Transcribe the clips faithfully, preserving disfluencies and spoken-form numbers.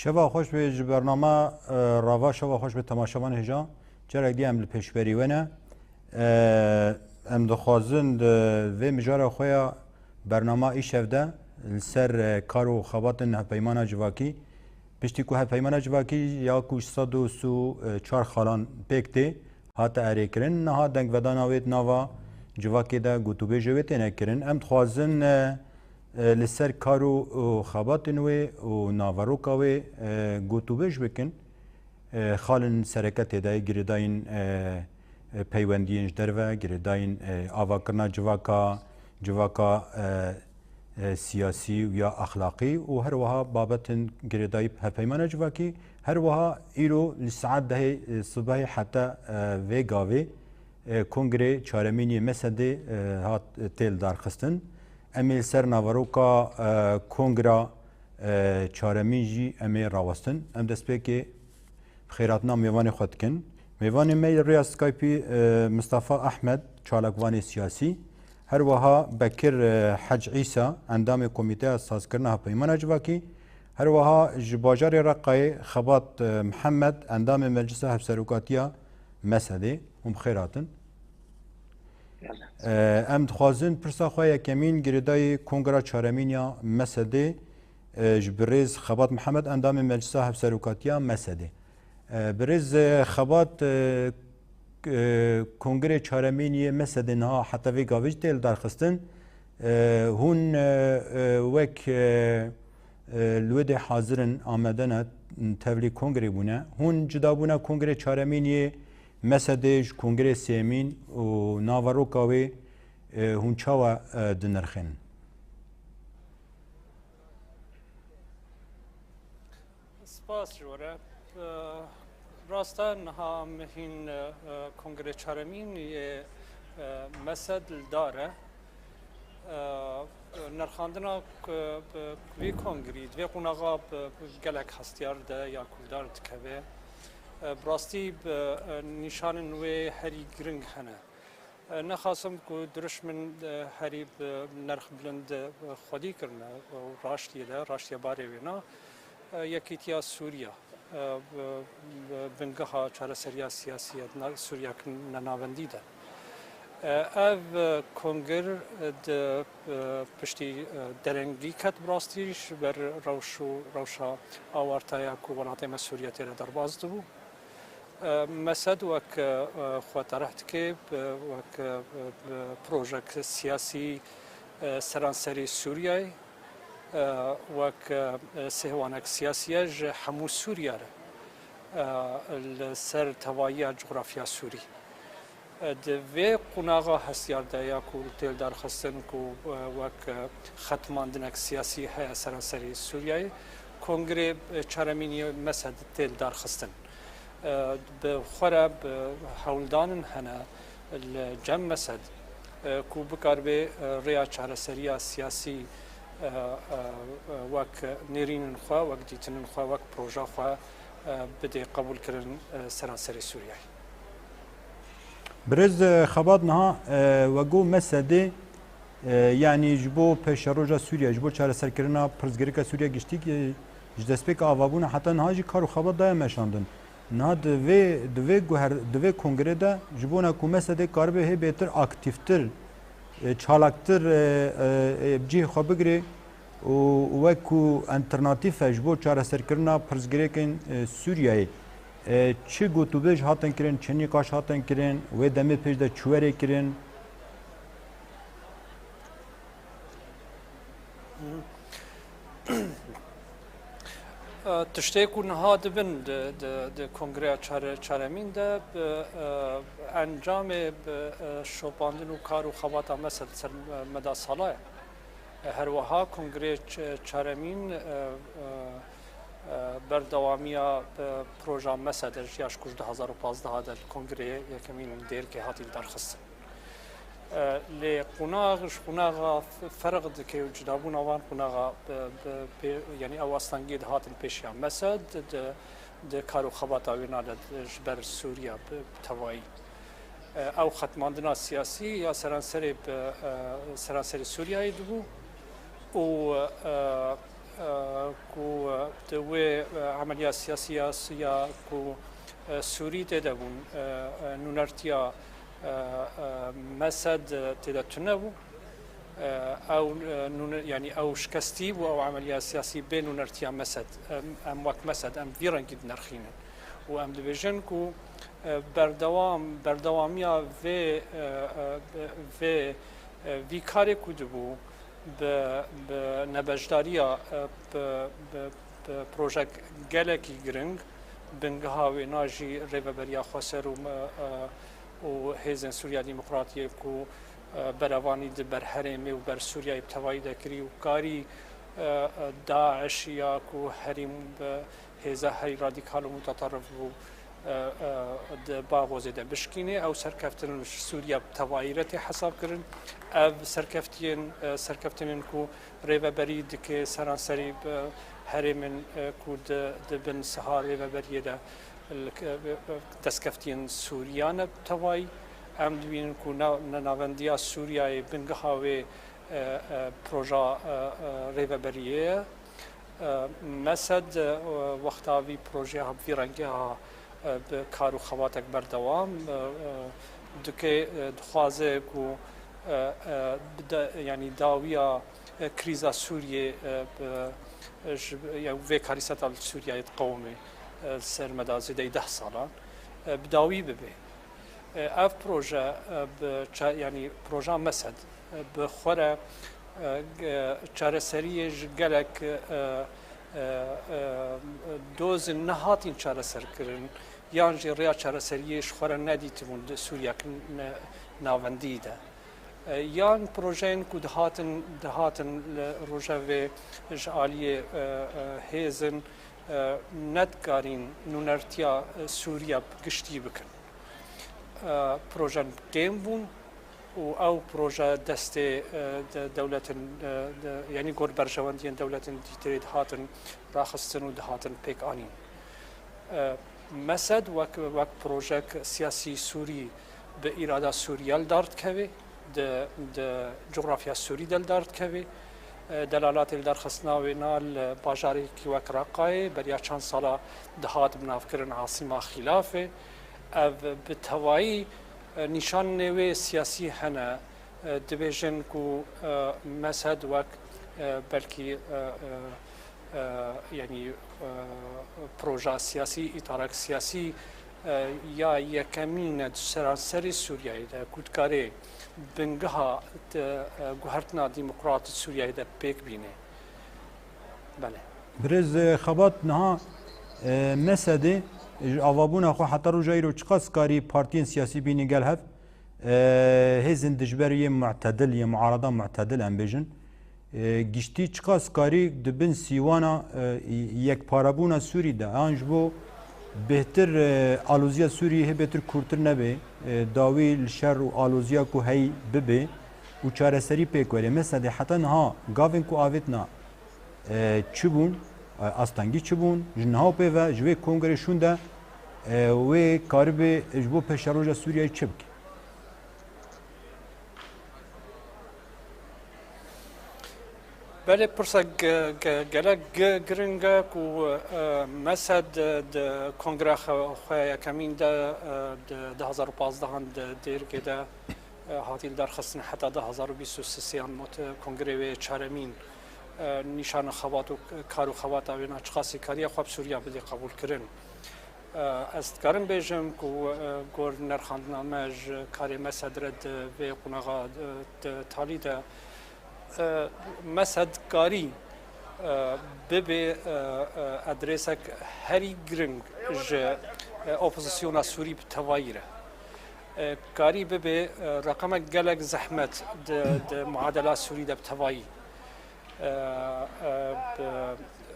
Şeva xweş be ji bernama, e, Rava, şeva xweş be temaşevan hêja. Carek dî em li pêşberî we ne. E, em dixwazin di vê mijara xwe ya bernama îşev de li ser, e, kar û xebatên Hevpeymana Civakî, piştî ku Hevpeymana Civakî ya ku ji sed û sî û çar xalan pêk tê, hate erêkirin, niha dengvedana wê di nava civakê de gotûbêjê wê têne kirin. Em dixwazin, e, e, li ser kar û, û xebatên wê û naveroka wê, e, gotûbêj bikin. E, xalên sereke tê de ye, girêdayîn, e, e, peywendiyên ji derve, girêdayîn, e, avakirina civaka, civaka, e, e, siyasî û ya exlaqî û her wiha babetên girêdayî hevpeymana civakî. Her wiha îro li saet dehê, e, sibehê heta, e, vê gavê, e, Kongrê Çaremîn yê Mesedê, e, hat, e, tê lidarxistin. Em ê li ser naveroka, e, Kongra, e, Çaremîn jî em ê rawestin. Em destpêkê bi xêrhatina mêvanê xwe dikin. Mêvanê me li rêya Skype'î, e, Mistefa Ehmed, çalakvanê siyasî. Her wiha Bekir, e, Hec Îsa, endamê Komîteya Sazkirina Hevpeymana Civakî. Her wiha ji bajarê Reqayê Xebat, e, Mihemed, endamê Meclisa Hevserokatiya Mesedê. Hûn bi xêr hatin. E, em dixwazin pirsa xwe yekemîn girêdayî Kongra Çaremîn ya Mesedê, e, ji birêz Xebat Mihemed, endamê Meclisa Hevserokatiya Mesedê. E, birêz, e, Xebat, e, k-, e, Kongrê Çaremîn yê Mesedê niha heta vê gavê jî tê lidarxistin. E, hûn, e, e, wek, e, e, li wê dê hazir in, amade ne, tevlî kongrê bûne. Hûn cida bûna Kongrê Çaremîn yê Mesedê ji Kongrê Sêyemîn û naveroka wê, e, hûn çawa, e, dinirxînin? Spas ji we re. E, rast e, niha em hîn, e, Kongrê Çaremîn yê, e, Mesed li dar e. E, nirxandina ku, bi, vî kongrî di vê qonaxa bi gelek hestiyar de ya guhdar dikeve. E, bi rastî bi, e, nîşanên wê herî giring hene. E, nexasim ku dirişmin, e, herî bi nerx bilind, e, xwedî kirine û raştiyê de, raştiya barê wê na, e, yekîtiya Sûriya, e, bi, bi bingeha çareseriya siyasî ye di na-, Sûriyek nenavendî de. E, ev, e, kongir, e, di, e, piştî, e, derengî ket bi rastî ji ber rewş û rewşa awartaya ku welatê me Sûriye tê de derbas dibû. E, Mesed wek, e, xwe terih dike, e, wek, e, e, projek siyasî, e, seranserî Sûriyeyê, e, wek, e, sêhwanek siyasî ye ji hemû Sûriye re, e, li ser tevahiya cografya Sûrî. E, di vê qonaxa hestiyar de ya ku tê lidarxistin ku, e, wek, e, xetmandinek siyasî heye seranserî Sûriyeyê, Kongrê, e, Çaremîn yê Mesed tê lidarxistin. E, bi xwe re bi hewldanin hene li cem Mesed, e, ku bikaribe, e, rêya çareseriya siyasî, e, e, e, wek nêrînên xwe, wek dîtinên xwe, wek proja xwe, e, bidê qebûlkirin, e, seranserê Sûriyeyê. Birêz, e, Xebat niha, e, we got Mesedê, e, yanî ji bo pêşeroja Sûriye, ji bo çareserkirina pirsgirêka Sûriye giştî, e, ji destpêka avabûna heta niha jî kar û xebat daye meşandin. Niha di vê, di vê guher, di vê kongrê de ji bona ku Mesedê karibe hê bêtir aktîftir, e, çalaktir, e, e, e, bi cihê xwe bigire û wek ku alternatîfe ji bo çareserkirina pirsgirêkên, e, Sûriyeyê, e, çi gotûbêj hatin kirin, çi nîqaş hatin kirin, wê demê pêş de çi werê kirin? E, tiştê ku niha dibin di, di, di Kongreya çare-, Çaremîn de bi, e, encamê bi, e, şopandin û kar û xebata Mesed ser, e, meda sala ye. E, her wiha Kongrê ç-, Çaremîn, e, e, e, berdewamiya, e, proja Mesed e ji ya ji ku ji du hazar û pazdeh de li Kongrê Yekemîn li Dêrikê hatî lidarxistin. E, lê qonax ji qonaxa f-, ferq dike û cudabûna van qonaxa bi, bi pê-, yanî ew astengiyê dihatin pêşiya Mesed di, di kar û xebata wê nade di, ji ber Sûriya bi, bi tevayî. E, ew xetmandina siyasî ya seranserê bi, e, seranserê Sûriyeyê dibû û, e, e, ku, e, di wê, e, emeliya siyasî ya, ya ku, e, Sûrî tê de bûn, e, e, nûnertiya, e, e, Mesed, e, tê de tune bû. E, ew, e, nûne-, yanî ew şikestî bû, ew emeliya siyasî bê nûnertiya Mesed. Em, em wek Mesed, em vî rengî dinirxînin. Û em dibêjin ku, e, berdewam, berdewamiya vê, e, e, vê, e, vî karê ku dibû, bi, bi nebeşdariya, e, bi, bi, bi projek gelekî giring, bingeha wêna jî Rêveberiya Xweser û, e, e, û Hêzên Sûriya Demokratiyê ku, e, berevanî di ber herêmê û ber Sûriyeyê bi tevayî de kirî û karî, e, e, DAIŞ ya ku herî, e, hêza herî radîkal û mutaterrif bû, e, e, di Baxozê de bişkînê. Ew serkeftin ji Sûriya bi tevayî re tê hesabkirin. Ev serkeftiyên, e, serkeftinên ku rêveberî dike seranserî bi herêmên, e, ku di, di bin siha rêveberiyê de li, e, destkeftiyên Sûriya ne bi tevayî. Em dibînin ku na-, ne navendiya Sûriyayê bingeha wê, e, e, proja, e, e, rêveberiyê ye. E, Mesed, e, wexta vî projeya bi vî rengî ha, e, bi kar û xebatek berdewam, e, e, dike, e, dixwaze ku, e, e, bi de-, yanî dawiya, e, krîza Sûriyê, e, bi, e, ji, ya vê karîseta li Sûriyeyê diqewime, e, li ser meda zêdeyî deh salan, e, bi dawî bibe. E, ev proje, e, bi ça-, yanî proja Mesed, e, bi xwe re, e, g-, çareseriyê ji gelek, e, e, e, dozên nehatîn çareserkirin, yan jî rêya çareseriyê ji xwe re nedîtibûn di Sûriyek ne-, navendî de. E, yan projeyên ku dihatin, dihatin li rojevê ji aliyê, e, e, hêzin, e, nedikarîn nûnertiya, e, Sûriya bi giştî bikin. E, projen kêm bûn û ew proje destê, e, de-, dewletin, e, de-, yanî gor berjewendiyên dewletin dîtirê dihatin raxistin û dihatin pêk anîn. E, Mesed wek, wek projek siyasî Sûrî bi îrada Sûriya li dar dikeve, di, di cografya Sûrî de li dar dikeve. E, delalatê li darxistina wêna li bajarekî wek Reqayê beriya çend sala dihat binavkirin Asîma Xîlafê. Ev bi tevayî, e, nîşanê wê siyasî hene. E, dibêjin ku, e, Mesed wek, e, belkî, e, e, e, yanî, e, proja siyasî, îtarek siyasî, e, ya yekemîn e di seranserê Sûriyeyê de ku dikare bingeha di, e, guhertina demokrat di Sûriyeyê de pêk bîne. Belê. Birêz, e, Xebat niha, e, Mesedê ji avabûna xwe heta roja îro çiqas karî partiyên siyasî bînî gel hev? E, hêzên dijber yên mu'tedil, yên muarada mu'tedil em bêjin, e, giştî çiqas karî di bin sîwana, e, yekparebûna Sûrî de, an ji bo bêhtir, e, aloziya Sûrî hê bêtir kûrtir nebe, e, dawî li şer û aloziya ku heyî bibe û çareserî pêk were. Mesedê heta niha gavên ku avêtina, e, çi bûn, e, astengî çi bûn, ji niha û pê ve ji wê kongrê şûn de, e, wê karibe ji bo pêşeroja Sûriyeyê çi bike? Belê, pirsek ge-, ge-, gelek gi-, giring e ku, e, Mesed di kongreya xwe, xwe yekemîn de, e, di du hezar û pazdehan di Dêrikê de, e, hatî li dar xistin heta du hezar û bîst û sê yan mot-, kongrê wê çaremîn, e, nîşana xebat û kar û xebata wê na çiqasî kariye xwe bi Sûriya bidê qebûlkirin. E, ez dikarim bêjim ku, e, gor nerxandina me ji karê Mesed re di vê qonaxa, e, di talî de, e, Mesed karî, e, bibe, e, e, adresek herî giring ji, e, opozisyona Sûrî bi tevayî re. E, karî bibe, e, reqemek gelek zehmet di, di muadela Sûrî de bi tevayî. E, e, bi,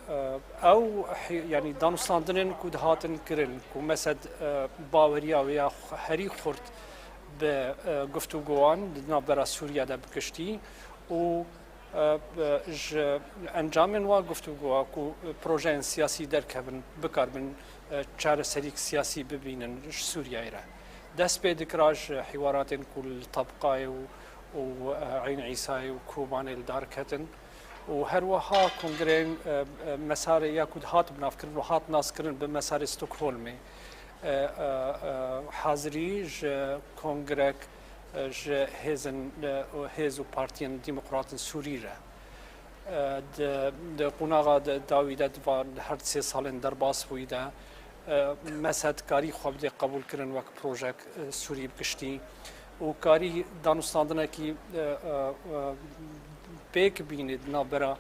e, ew hi-, yanî danûstandinên ku dihatin kirin, ku Mesed, e, baweriya wê ya xu-, herî xurt bi, e, guftûgowan di navbera Sûriya de bi giştî û, e, bi, ji encamên wan guftûgowa ku projeyên siyasî derkevin, bikarbin, e, çareserîk siyasî bibînin ji Sûriyeyê re. Dest pê dikira ji hîwaratên ku li Tabqayê û, û, e, Eyn Îsayê û Kobanê li dar ketin. û her wiha kongreyên, e, e, mesarê ya ku dihat binavkirin û hat naskirin bi mesarê Stockholmê, e, e, e, hazirî ji kongrek, e, ji hêzin, e, û hêz û partiyên demokrat in Sûrî re. E, di, di qonaxa de dawî de di van her sê salên derbas bûyî de, e, Mesed karî xwe bidê qebûlkirin wek projek, e, Sûrî bi giştî û karî danûstandinekî, e, e, e, pêk bînî di navbera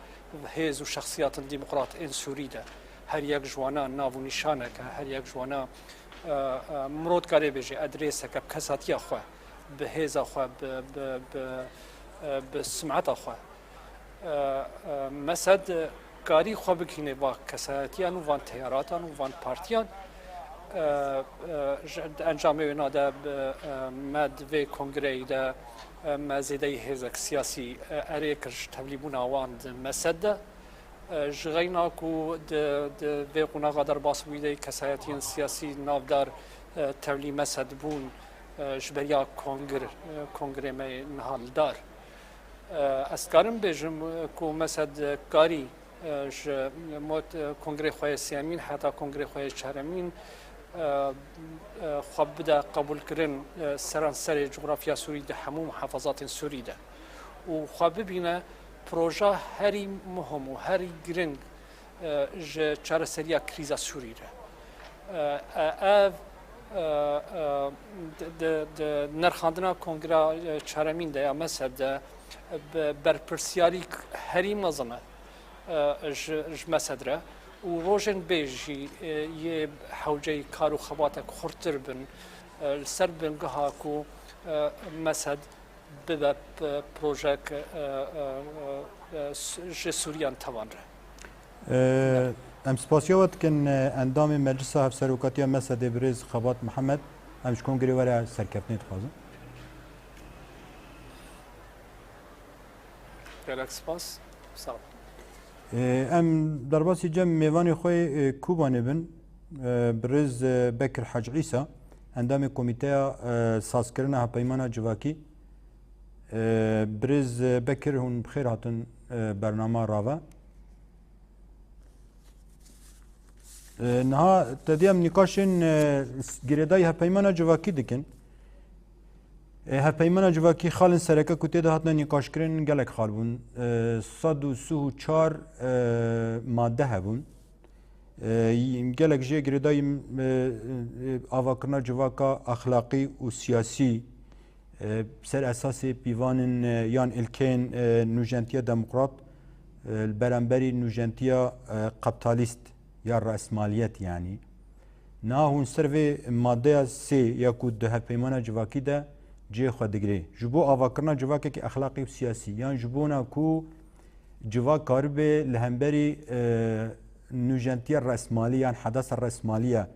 hêz û şexsiyatin demokrat ên Sûrî de. Her yek ji wana nav û nîşanek e, her yek ji wana, e, e, mirov dikarê bêje edrêseke bi kesatiya xwe, bi hêza xwe, bi, bi, bi, e, bi simeta xwe. E, e, Mesed karî xwe bigihîne va kesayetiyan û van teyaratan û van partiyan. E, e, ji, di encamê wêna de bi, e, me di vê kongreyê de, e, me zêdeyî hêzek siyasî, e, erê kir ji tevlîbûna wan di Mesed de. E, ji xeyna ku di, di vê qonaxa derbas bûyî de kesayetiyên siyasî navdar, e, tevlî Mesed bûn, e, ji beriya kongr-, e, kongrê me yê niha li dar. E, ez dikarim bêjim, e, ku Mesed karî, e, ji mot, e, kongrê xwe yê sêyemîn heta kongrê xwe yê çaremîn, e, e, xwe bide qebûlkirin, e, seranserê cografya Sûrî di hemû muhafazatên Sûrî de û xwe bibîne proja herî muhim û herî giring, e, ji çareseriya krîza Sûrî re. E, e, ev, e, e, di, di, di nirxandina kongra, e, çaremîn de ya Mesed de, e, bi berpirsiyarî herî mezin e, e, ji, ji Mesed re û rojên bê jî, e, yê hewceyî kar û xebatek xurttir bin, e, li ser bingeha ku, e, Mesed bibe p-, projek, e, e, e, e, s-, ji Sûriyan tevan re. E, em spasiya we dikin, e, endamê Meclisa Hevserokatiya Mesedê birêz Xebat Mihemed, em ji kongrê we re serkeftinê dixwazin. Gelek spas. Sağ ol. E, em derbasî cem mêvanê xwe yê, e, Kobanê bin. E, birêz, e, Bekir Hec Îsa, endamê Komîteya, e, Sazkirina Hevpeymana Civakî. E, birêz, e, Bekir, hûn bi xêr hatin, e, bernama Rave. E, niha tedî em nîqaşên, e, girêdayî hevpeymana civakî dikin. E, hevpeymana civakî xalên sereke ku tê de hatine nîqaşkirin gelek xal bûn. E, sed û sih û çar, e, madde hebûn. E, y-, gelek jê girêdayî, e, e, avakirina civaka exlaqî û siyasî, e, ser esasê pîvanên, e, yan ilkeyên, e, nûjentiya demokrat, e, li beramberî nûjentiya, e, qeptalîst ya resmaliyet, yanî. Niha hûn ser vê maddeya sê ya ku di hevpeymana civakî de cihê xwe digirê. Ji bo avakirina civakekî exlaqî û siyasî, yan ji bona ku civak karibe li hemberî, e, nûjentiya resmalî yan hedasa resmaliye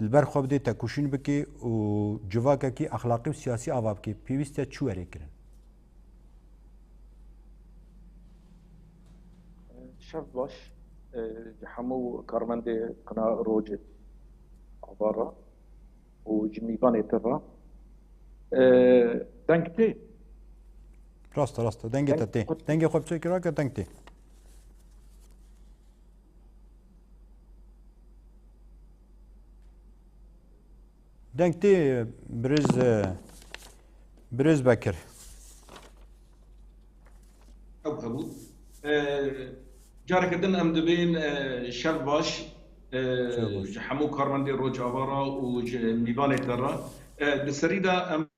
li ber xwe bidê, tekoşîn bike û civakekî exlaqî û siyasî ava bike, pêwîst e çi were kirin? Şev baş, e, ji hemû karmendê Qina Rojê Avara û ji mîvanê te re. E, deng tê? Rast e, rast e. Dengê te tê. Deng xwe Dengê xwe biçêkî rake, deng tê. Deng tê, birêz, e, birêz Bekir. Ew hebû. E, careke din em dibên, e, şev baş, e, Şev baş. Ji hemû karmendê Rojava re û ji mîvanê te re. E, di serî de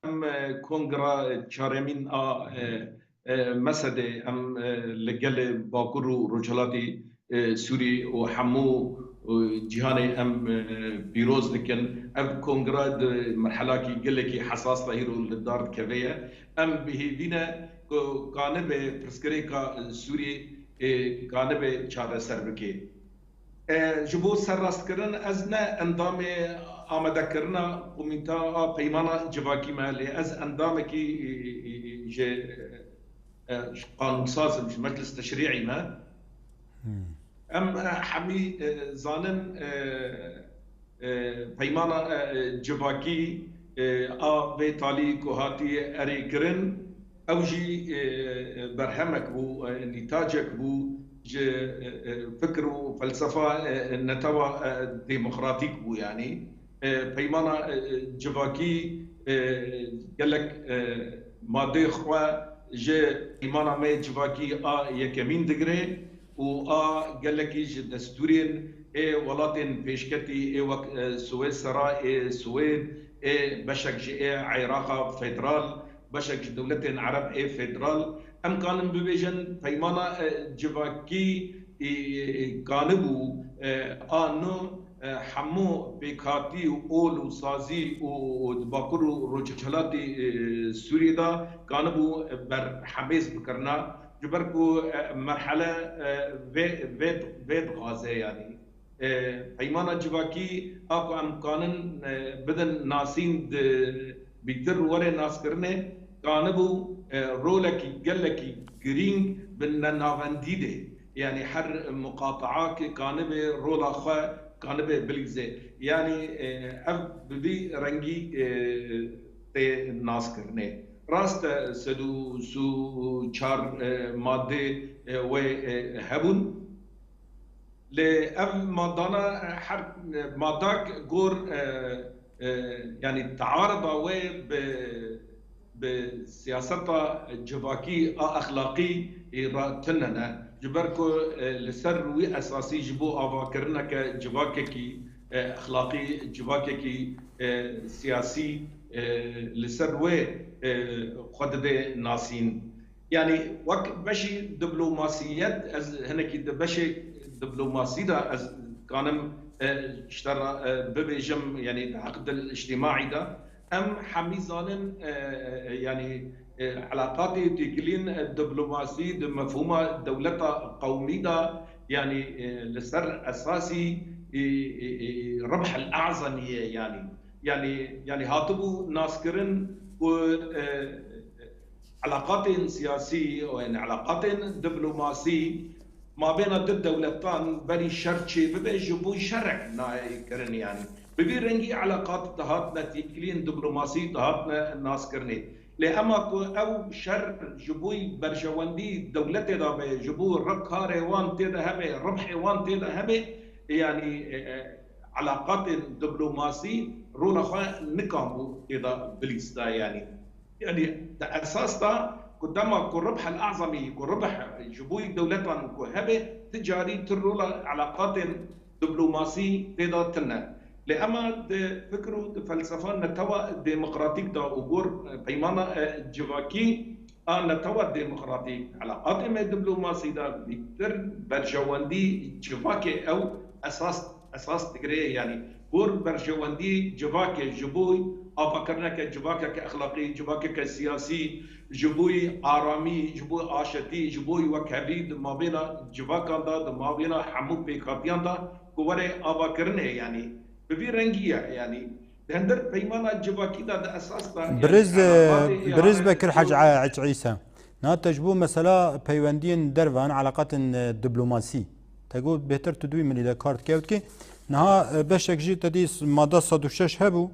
em, e, kongra çaremîn a, e, e, Mesedê em, e, li gelê Bakur û Rojhilatê, e, Sûrî û hemû, e, cîhanê em, e, pîroz dikin. Ev kongra di merhelakî gelekî hesas de hîro li dar dikeve ye. Em bi hêvî ne ku kanibe pirsgirêka Sûrî, e, kanibe çareser bike. E, ji bo serrastkirin, ez ne endamê amadekirina komîta a peymana civakî me, lê ez endamekî, e, e, e, ji, e, ji qanunsaz im, ji meclis teşrî'î me. Hmm. Em, e, hemî, e, zanin, e, e, peymana, e, e, civakî, e, a vê talî ku hatiye erêkirin, Ew jî, e, e, berhemek bû, e, nîtacek bû ji, e, e, fikr û felsefa, e, e, netewa, e, demokratîk bû, yanî. E, peymana, e, e, civakî, e, gelek, e, madê xwe ji peymana me civakî a yekemîn digire û a gelekî ji destûrên ê welatên pêşketî ê wek, e, Swêsera, ê Swêd, ê beşek ji ê Îraqa federal, beşek ji dewletên Ereb ê federal, em kanin bibêjin peymana, e, civakî, e, e, kanibû, e, a nû, e, hemû pêkhatî û ol û sazî û, û di Bakur û Rojhilatî, e, Sûriyê de kanibû berhemêz bikirina. Ji ber ku, e, merhele, e, vê, vê, vê dixwaze, yanî. E, peymana civakî a ku em kanin, e, bidin nasîn di bîtir were naskirinê, kanibû, e, rolekî gelekî girîng bi nenavendî de. Yanî her muqataak kanibê rola xwe kanibê bilîze. Yanî, e, ev bi vî rengî, e, tê naskirinê. Rast e, sed û sî û çar, e, madê, e, wê, e, hebûn. Lê ev madana, e, her, e, madak gor, e, e, yanî tearida wê bi, bi siyaseta civakî a exlaqî re tune ne. Ji ber ku, e, li ser wî esasî ji bo avakirineke civakekî, e, exlaqî, civakekî, e, siyasî, e, li ser wê, e, xwe dide nasîn. Yanî wek beşî diplomasiyet, ez hinekî di beşê diplomasî de ez kanim, e, ji te re, e, bibêjim, yanî di heq dil îctîmaî de em hemî zanin, e, e, yanî, e, eleqatê têkilîn, e, diplomasî di mefhûma dewleta qewmî de, yanî, e, li ser esasî, e, e, e, ribh el azemî ye, yanî. Yanî, yanî hatibû naskirin ku, e, eleqatên siyasî û, yanî, eleqatên diplomasî mabêna du dewletan berî şer çêbibe ji bo şerek nayê kirin, yanî. Bi vî rengî eleqat dihatine têkiliyên diplomasî dihatine naskirinê. Lê ema ku ew şer ji bo berjewendî dewletê de be, ji bo re-, karê wan tê de hebe, ribhê wan tê de hebe, yanî, e, e, eleqatên diplomasî rola xwe nikanbû tê de bilîzda, yanî. Yanî di esas de ku dema ku ribh el azemî, ku ribh ji bo dewletan ku hebe, ti carî ti rola eleqatên diplomasî tê de tune. Lê ema di fikr û di felsefa netewa demokratîk de û gor, e, peymana, e, civakî a netewa demokratîk, eleqatê me diplomasî de bîtir berjewendî civakê ew esas, esas digire, yanî gor berjewendî civakê ji bo avakirineke civakeke exlaqî, civakeke siyasî, ji bo aramî, ji bo aşetî, ji bo wekhevî di mabêna civakan de, di mabêna hemû pêkhatiyan de ku were avakirinê, yanî bi vî rengî ye, yanî di hundir peymana civakî de di esas de, yanî Biriz, eleqatê Biriz îhale Bekir Hec Eç Îsa. Niha te ji bo mesela peywendiyên derve an eleqatên, e, diplomasî. Te got bêhtir tu dûyî min î de kar dike ew dikê. Niha, e, beşek jî te dî s-, mada sed û şeş hebû,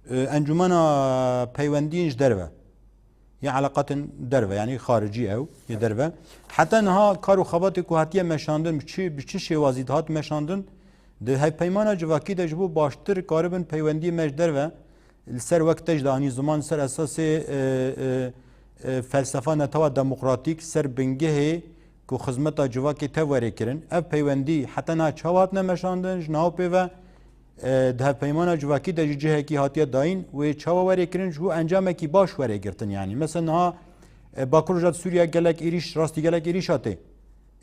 e, Encûmena Peywendiyên ji derve. Ya eleqatên derve, yanî xaricî ew, yê derve. Heta niha kar û xebatê ku hatiye meşandin, bi çi, bi çi şêwazî dihat meşandin, di hevpeymana civakî de ji bo baştir karibin peywendiyê me ji derve, li ser wek te jî de anî ziman, li ser esasê, e, e, e, felsefa netewa demokratîk, ser bingehê ku xizmeta civakê tev were kirin. Ev peywendî heta niha çawa hatine meşandin, ji niha û pê ve, e, di hevpeymana civakî de jî cihekî hatiye dayîn, wê çawa were kirin, ji bo encamekî baş were girtin, yanî. Mesela niha, e, Bakur Rojhilat Sûriye gelek êrîş, rastî gelek êrîş hatê.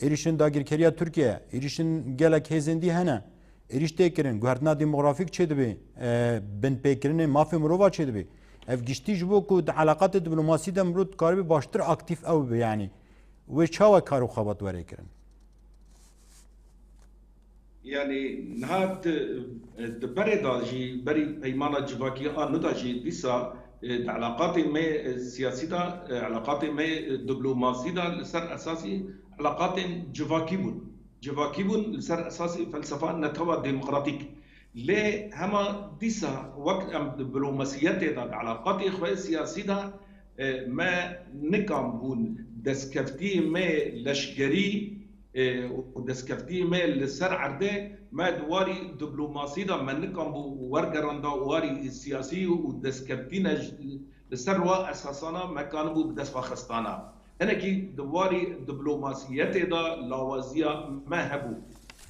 Êrîşên dagirkeriya Tirkiye, êrîşên gelek hêzên dî hene. Êrîş tê kirin, guhertina demografîk çêdibe, e, binpêkirinê mafê mirova çêdibe. Ev giştî ji bo ku di eleqatê diplomasî de mirov dikaribe baştir aktîf ew bibe, yanî wê çawa kar û xebat were kirin? Yanî niha di, di berê de jî berî peymana civakî a nû de jî dîsa, e, di eleqatê me, e, siyasî de, e, eleqatê me, e, diplomasî de li ser esasî eleqatên civakî bûn. Civakî bûn li ser esasî felsefa netewa demokratîk. Lê hema dîsa wek em di diplomasiyetê de, di eleqatê xwe siyasî de, e, me nikan bûn destkeftiyê me leşkerî, e, û destkeftiyê me li ser erdê, me di warî diplomasî de me nikan bû wergeranda warî siyasî û destkeftîne ji, li ser wa esasana me kanibû bi dest xwe xistana. Hinekî di warî diplomasiyetê de lawaziya me hebû.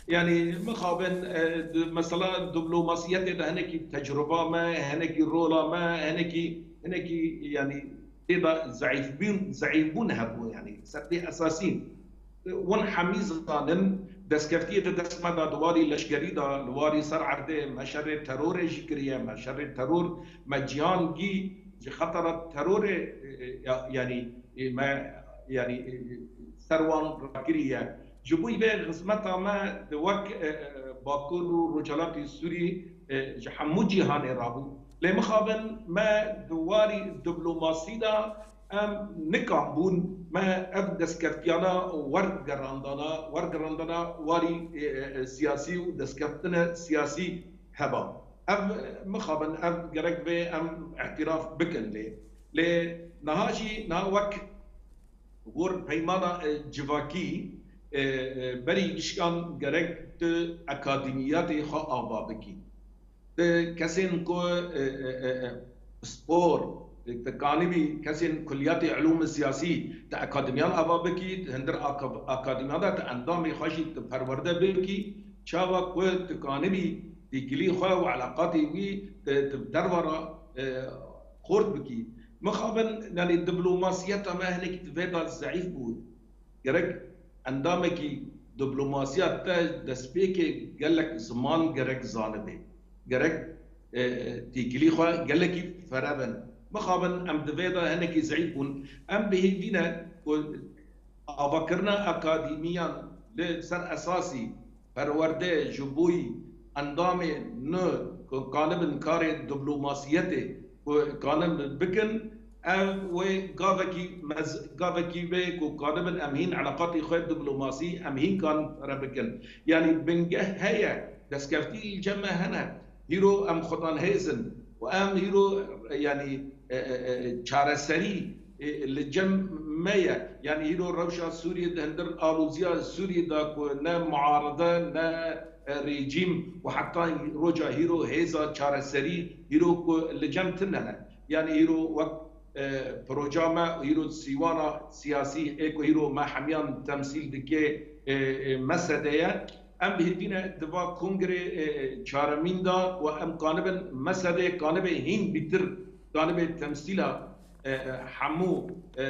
Yanî mixabin, e, di, mesela diplomasiyetê de hinekî tecruba me, hinekî rola me, hinekî, hinekî yanî tê de zeîfbûn, zeîfbûn hebû yanî ser vê esasî. Wan hemî zanin, destkeftiyê di dest me de di warî leşkerî de, li warî ser erdê me şerê terorê jî kiriye, me şerê teror, me ciyan gî ji xetera terorê, e, e, ya-, yanî, e, me, yanî, e, ser wan rakiriye. Ji bo vê xizmeta me di wek, e, e, Bakur û Rojhelatê Sûrî, e, ji hemû cîhanê rabû. Lê mixabin me di warî diplomasî de em nikan bûn me ev destkeftiyana wergerandana, wergerandana warî, e, e, e, siyasî û destkeftine siyasî heba. Ev, mixabin, ev gerek vê em îtiraf bikin lê. Lê niha jî, niha wek gor peymana, e, civakî, e, e, berî gişkan gerek tu akademiyatê xwe ava bikî. Ti kesên ku, e, e, e, e, spor, e, ti kanibî kesên kuliyatê ilûm siyasî, ti akademiyan ava bikî, ti hindir aka-, akademiyan de ti endamê xwe jî ti perwerde bikî, çawa ku ti kanibî têkilî xwe û eleqatê wî ti, ti bi derve re, e, xurt bikî. Mixabin, yanî diplomasiyeta me hinekî di vê de zeîf bû. Gerek endamekî diplomasiya te destpêkê gelek ziman gerek zanibe. Gerek, e, e, têkilî xwe gelekî fere bin. Mixabin em di vê de hinekî zeîf bûn. Em bi hêvî ne ku avakirina akademiyan li ser esasî perwerde ji bo endamê nû ku kanibin karê diplomasiyetê ku kanibin bikin, ev wê gavekî mez-, gavekî be ku kanibin em hîn eleqatê xwe diplomasî, em hîn kan re bikin. Yanî bingeh heye, destkeftî li cem me hene. Hîro em xwedanhêz in û em hîro, yanî, e, e, e, çareserî, e, li cem me ye. Yanî hîro rewşa Sûriyê di hindir aloziya Sûriyê de ku ne muarede, ne, e, rejîm û heta roja hîro hêza çareserî hîro ku li cem tune ne. Yanî hîro wek, e, proja me, hîro sîwana siyasî ê ku hîro me hemiyan temsîl dike, e, e, mesede ye. Em bi hêvî ne di va kongrê, e, çaremîn de ku em kanibin mesedê, kanibê hîn bîtir, kanibê temsîla, e, e, hemû, e,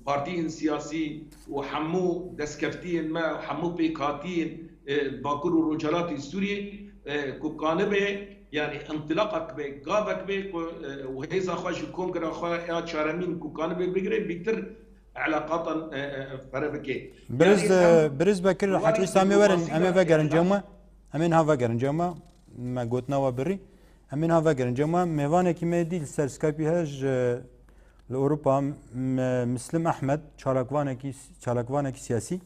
partiyên siyasî û hemû destkeftiyên me, hemû pêkhatiyên, e, Bakur û Rojhelatê Sûriyê, e, ku kanibê, yanî, întilaqek be, gavek be ku, e, û hêza xwe ji kongra xwe ya çaremîn ku kanibê bigire, bîtir eleqatan, e, e, fere bike. Birêz, Yanî em e, Birêz Bekir, warî Hecî Samî werin, diplomasî em ê de vegerin cem we. Em ê niha vegerin cem we. Me gotina we birî. Em ê niha vegerin cem we. Mêvanekî me dî li ser Skype'î heye ji, li Ewropa, M-, Mislim Ehmed, çalakvanekî, çalakvanekî siyasî.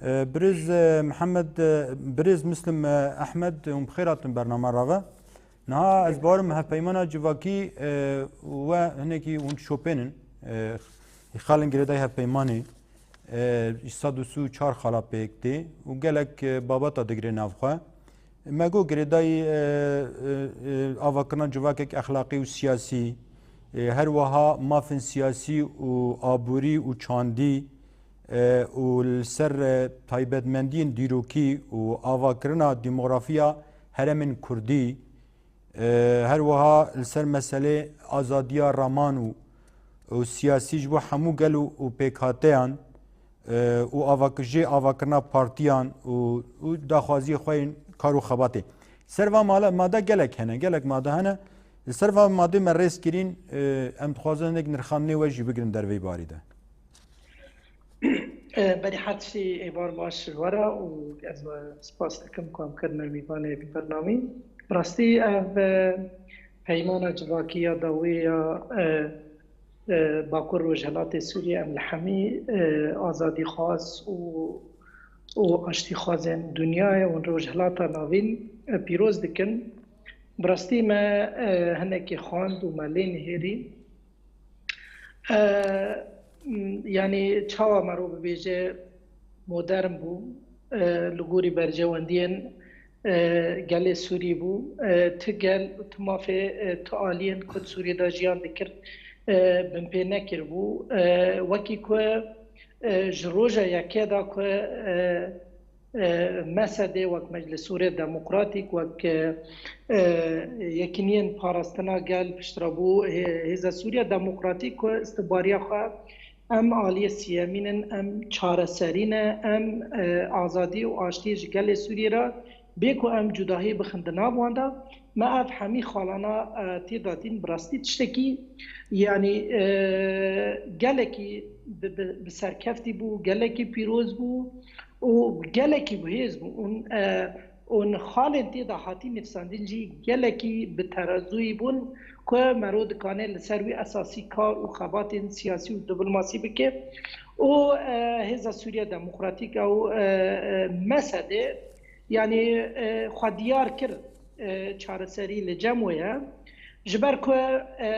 E, Birêz, e, Mihemed, e, Birêz Mislim, e, Ehmed, hûn bi xêr hatin bernama Rave. Niha ez bawerim hevpeymana civakî, e, we hinekî hûn şopên in, e, xalên girêdayî hevpeymanê, e, ji sed û sî û çar xala pêk tê û gelek, e, babeta digire nav xwe. Me got girêdayî, e, e, e, avakirina civakek exlaqî û siyasî, e, her wiha mafên siyasî û aborî û çandî, e, û li ser, e, taybetmendiyên dîrokî û avakirina demografiya herêmên kurdî, e, her wiha li ser meselê azadiya raman û, û siyasî ji bo hemû gel û, û pêkhateyan, e, û avakijê avakirina partiyan û, û daxwaziyê xwe yên kar û xebatê. Ser va mala-, made gelek hene, gelek made hene. Li ser va madê me rêz kirîn, e, em dixwazin hinek nirxandinê we jî bigirin derveyî barî de. E, berî her tiştî êvar baş ji we re û ez we spas dikim ku em kirine mîvanê bi bernamî. Bi rastî ev, e, peymana civakî ya dawî ya, e, e, Bakur Rojhelatê Sûriyê em li hemî, e, azadîxwaz û, û aştîxwazên dinyayê û Rojhelata Navîn, e, pîroz dikin. Bi rastî me, e, hinekî xwend û me lê nihêrî. E, m, yanî çawa mero bibêje modern bû, e, li gorî berjewendiyên, e, gelê Sûrî bû. E, tu gel, tu mafê, e, tu aliyên ku di Sûriyê de jiyan dikir, e, binpê nekiribû. E, wekî ku, e, ji roja yekê de ku, e, e, M S D wek Meclis Sûriye Demokratîk, wek, e, e, Yekîniyên Parastina Gel piştre bû, hê-, Hêza Sûriye Demokratîk ku îstibariya xwe em aliyê siyemîn in, em çareserî ne, em, e, azadî û aştiyê ji gelê Sûriyê re bê ku em cudahî bixin di nav wan de, me ev hemî xalana, e, tê de dîn bi rastî tiştekî, yanî, e, gelekî bi, bi, bi serkeftî bû, gelekî pîroz bû û gelekî bihêz bû. Û, e, û nixalên tê de hatî nivîsandin jî gelekî bi terezûyî bûn ku mero dikane li ser wî esasî kar û xebatên siyasî û diplomasî bike. Û, e, Hêza Sûriye Demokratîk ew, e, e, M S D, yanî, e, xwe diyar kir, e, çareserî li cem wê ye. Ji ber ku, e,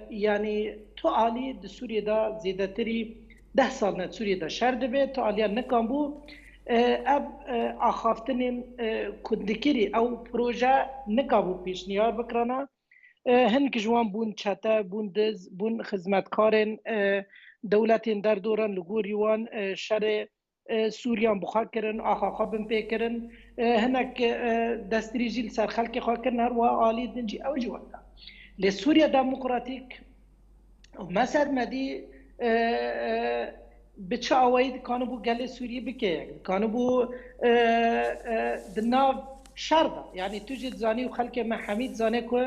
yanî tu alî di Sûriyê de zêdetirî deh sal ne Sûriyê de şer dibe, tu aliya nikan bû, e, ev, e, axaftinên, e, ku dikirî ew proje nikabû pêşniyar bikirana. E, hinek ji wan bûn çete, bûn diz, bûn xizmetkarên, e, dewletên derdoran li gorî wan, e, şerê, e, Sûriyan bi xwe kirin, axa xwe bin pê kirin. E, hinek, e, destdirî jî li ser xelkê xwe kirin, her wiha alî din jî ew jî wenda. Lê Sûriya Demokratîk û me ser me dî, e, e, bi çi awayî dikanibû gelê Sûriyê bike yek, dikanibû, e, e, di nav şer de. Yanî tu jî dizanî û xelkê me hemî dizane ku,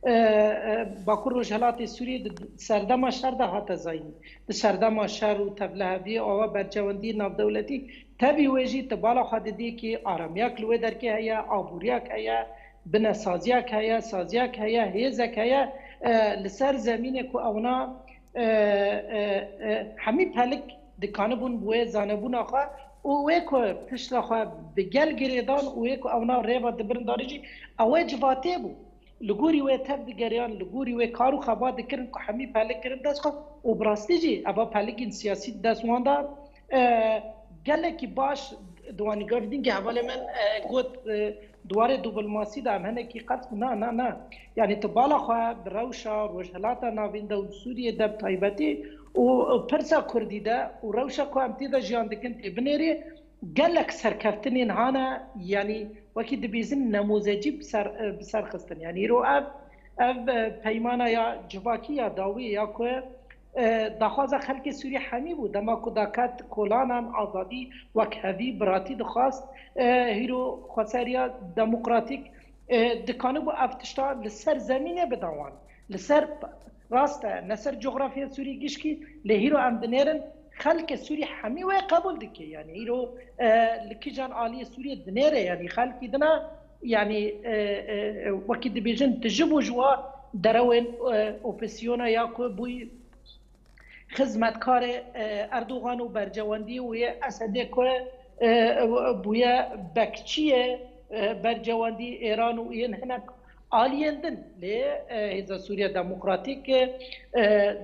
e, e, Bakur Rojhelatê Sûriyê di serdema şer de hate zayîn. Di serdema şer û tevliheviyê awa bercewendiyê navdewletî tevî wê jî tu bala xwe didî kî aramiyak li wê derkê heye, aboriyak heye, binesaziyak heye, saziyak heye, hêzek heye, e, li ser zemînê ku ewna, e, e, e, hemî pelik dikanibûn bi wê zanebûna xwe û wê ku pişta xwe bi gel girêdan û wê ku ewna rêva dibirin darê jî ew ê civatê bû. Li gorî wê tev digeriyan, li gorî wê kar û xebat dikirin ku hemî pelik kirin dest xwe û bi rastî jî eva pelikên siyasî di dest wan de, e, gelekî baş di wanî gavdîn ki hevalê min, e, got, e, di warê diplomasî de em hinekî qet na, na, na. Yanî tu bala xwe bi rewşa Rojhilata Navîn de û Sûriyê de bi taybetî û pirsa Kurdî de û rewşa ku em tê de jiyan dikin tê binêrî, gelek serkeftinên hane, yanî wekî dibêjin nemûzecî bi ser, bi ser xistin. Yanî îro ev, ev, e, peymana ya civakî ya dawî ya ku, e, daxwaza xelkê Sûrî hemî bû. Dema ku daket kolanan azadî, wekhevî, biratî dixwast, e, hîro xweseriya demokratîk, e, dikanibû ev tişta li ser zemînê bida wan. Li ser, rast e, ne ser cografya Sûrî gişkî, lê hîro em dinêrin, xelkê Sûrî hemî wê qebûl dike. Yanî hîro, e, li kijan aliyê Sûriyê dinêre, yanî xelkî dina, yanî, e, e, e, wekî dibêjin, tu ji bo ji wa derewên, e, opozîsyona ya ku bûyî xizmetkarê, e, Erdogan û bercewendî wê Esedê ku, e, bûye bekçiyê, e, bercewendî Êran û yên hinek aliyên din. Lê, e, Hêza Sûriya Demokratîk, e,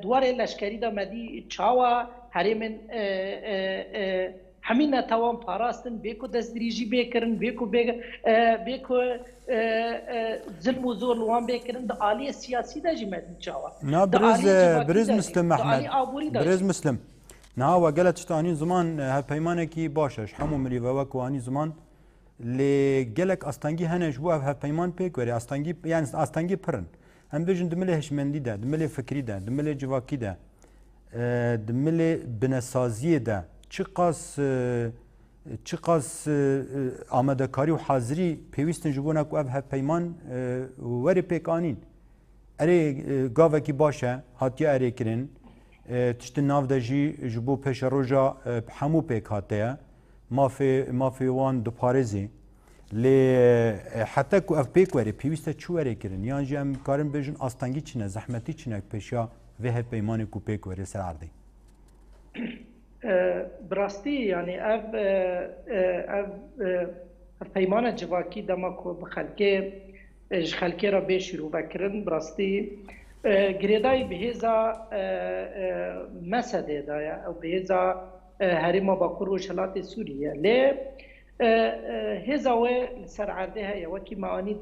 di warê leşkerî de me dî çawa herêmên, e, e, e, hemî netewan parastin, bê ku destdirîjî bê kirin, bê ku bê, e, bê ku, e, e, zilm û zor li wan bê kirin, di aliyê siyasî de jî me dî çawa. Na, Di birêz, aliyê e, civakî birêz de jî, Muslim di Mehmet. Aliyê aborî de Birêz jî. Muslim. Niha we gelek tişt anîn ziman, e, hevpeymanekî baş e. Ji hemû mirî ve wek we anî ziman. Lê gelek astengî hene ji bo ev hevpeyman pêk were. Astengî, yani astengî pir in. Em bêjin di milê hişmendî de, di milê fikrî de, di milê civakî de, e, di milê binesaziyê de çiqas, e, çiqas, e, e, amadekarî û hazirî pêwîst in ji bona ku ev hevpeyman, e, were pêk anîn. Erê, e, gavekî baş e, hatiye erê kirin. E, tiştên nav de jî ji bo pêşeroja, e, hemû pêk hate ye. Mafê, mafê wan diparêzê. Lê, e, heta ku ev pêk were, pêwîst e çi were kirin? Yan jî em karin bêjin astengî çi ne, zehmetî çi ne pêşiya vê hevpeymanê ku pêk were ser erdê? E, bi rastî, yanî ev, e, e, ev, e, ev peymana civakî dema ku bi xelkê, e, ji xelkê re bê şîrove kirin, bi rastî, e, girêdayî bi hêza, e, e, Mesedê de ye, ew bi hêza, e, Herêma Bakur Rojhilatê Sûriyê ye. Lê, e, e, hêza wê li ser erdê heye, wekî me anî,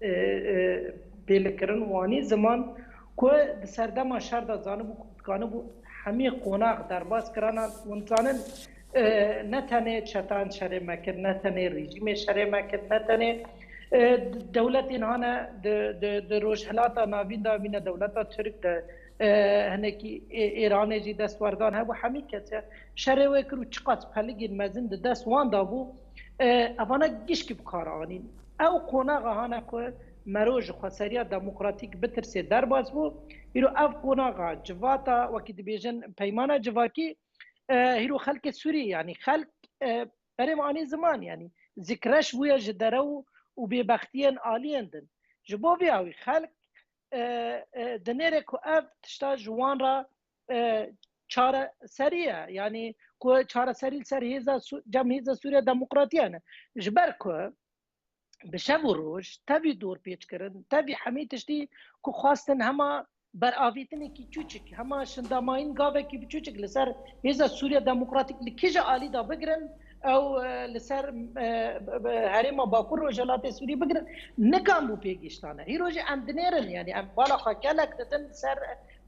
e, e, bêlikirin û anî ziman ku di serdema şer de zanibû ku dikanibû hemî qonax derbas kirana, hûn zanin, e, ne tenê çetan şerê me kir, ne tenê rejîmê şerê me kir, ne tenê, e, dewletên hane di, di, di Rojhilata Navîn de bîne dewleta Tirk de, e, hinekî Ê-, Êranê jî destwerdan hebû, hemî kes e şerê wê kir û çiqas peligên mezin di dest wan de bû, e, evana gişkî bi kar anîn. Ew qonaxa hane ku mero ji xweseriya demokratîk bitirsê derbas bû. Îro ev qonaxa civata, wekî dibêjin peymana civakî, e, hîro xelkê Sûrî, yanî xelk, e, berê me anî ziman, yanî zikreş bûye ji dere û, û bêbextiyên aliyên din. Ji bo vê hawî xelk, e, e, dinêre ku ev tişta ji wan re, e, çareserî ye. Yanî ku çareserî li ser hêza Sû-, cem hêza Sûriya Demokratî hene. Ji ber ku bi şev û roj tevî dorpêçkirin, tevî hemî tiştî ku xwestin hema beravîtinekî çûçik, hema şindamayîn gavekî biçûçik li ser hêza Sûriya Demokratîk li kîja alî de bigirin, ew, e, li ser, e, b-, b-, herêma Bakur Rojhilatê Sûrî bigirin, nikan bû pê gihiştane. Hîro jî em dinêrin, yanî em bala xwe gelek didin li ser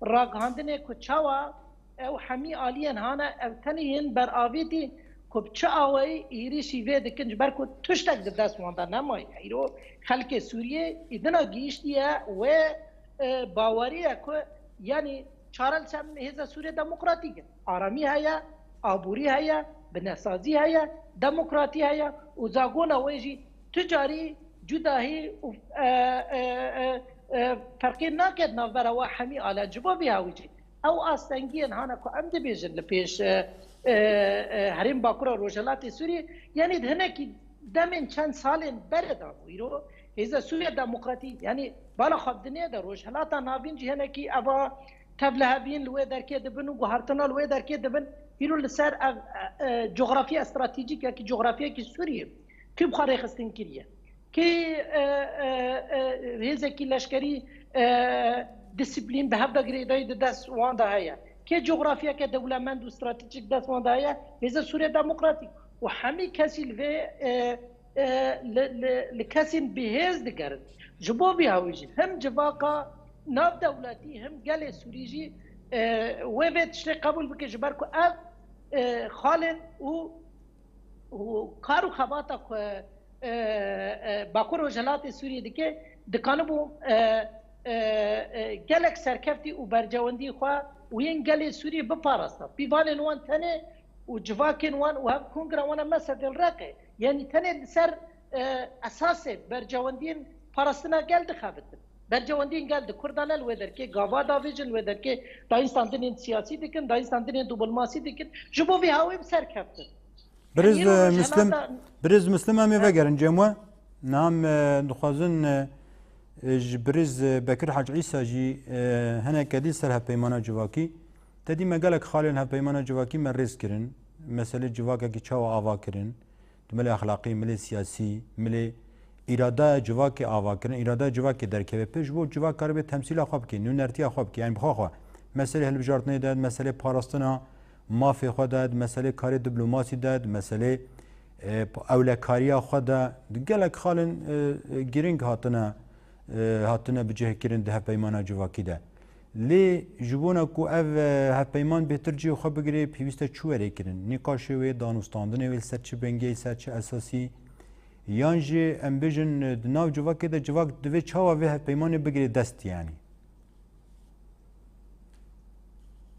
ragihandinê ku çawa ew hemî aliyên hane, ew tenê yên beravîtî ku bi çi awayî êrîşî vê dikin, ji ber ku tiştek di dest wan de nemaye. Îro xelkê Sûriyê îdina gihiştiye wê, e, baweriye ku, yanî çare li ser hêza Sûriya Demokratîk e. Aramî heye, aborî heye, binesazî heye, demokratî heye û zagona wê jî tu carî cudahî û, e, e, e, e, ferqê nake di navbera we hemî alan. Ji bo vî hawî jî ew astengiyên hane ku em dibêjin li pêş, e, e, e, herêm Bakura Rojhilatê Sûriyê, yanî di hinekî demên çend salên berê de bû. Îro hêza Sûriya Demokratî, yanî bala xwe bi dinê de Rojhilata Navîn jî hinekî eva tevliheviyên li wê derkê dibin û guhertina li wê derkê dibin. Îro li ser ev, e, e, coxrafiya stratejîk ya ki coxrafiyekî Sûriyê kî bi xwe rêxistin kiriye? Kê, e, e, e, hêzekî leşkerî, e, disiplîn bi hev de girêdayî di dest wan de heye? Kê coxrafiyeke dewlemend û stratejîk dest wan de heye? Hêza Sûriya Demokratîk. Û hemî kesî li vê, e, e, li, li, li kesên bihêz digerin. Ji bo vî hawî jî him civaka navdewletî, him gelê Sûrî jî, e, wê vê tiştê qebûl bike, ji ber ku ev, e, xalên û û kar û xebata ku, e, e, Bakur Rojhilatê Sûriyê dike, dikanibû, e, e, e, gelek serkeftî û bercewendî xwe û yên gelê Sûriyê biparasta. Pîvanên wan tenê û civakên wan û hev kongra wan e Mesedê li Reqê. Yanî tenê li ser, e, esasê bercewendiyên parastina gel dixebitin. Bercewendiyên gel di Kurdan e li wê derkê gava davêjin, li wê derkê dayînstandinên siyasî dikin, dayînstandinên diplomasî dikin. Ji bo vî hawê bi ser keftin. Birêz, Îro e, Rojhilata Muslim, Birêz Muslim, em ê vegerin cem we. Niha em, e, dixwazin, e, e, ji Birêz, e, Bekir Hacî Îsa jî, e, hineke dî ser hevpeymana civakî. Te dî me gelek xalên hevpeymana civakî me rêz kirin. Meselê civakekî çawa ava kirin? Di milê exlaqî, milê siyasî, milê îradaya civakê ava kirin, îradaya civakê derkeve pê, ji bo civak karibe temsîla xwe bike, nûnertiya xwe bike, yanî bi xwe xwe. Meselê hilbijartinê de, meselê parastina mafê xwe de, di meselê karê diplomasî de, di meselê, e, ewlekariya xwe de, di gelek xalên, e, e, girîng hatine, e, hatine bicihkirin di hevpeymana civakî de. Lê ji bona ku ev, e, hevpeyman bêhtir cihê xwe bigire, pêwîst e çi were kirin? Nîqaşê wê, danûstandinê wê li ser çi bingehî, ser çi esasî? Yan jî em bêjin, e, di nav civakê de civak divê çawa vê hevpeymanê bigire dest, yanî?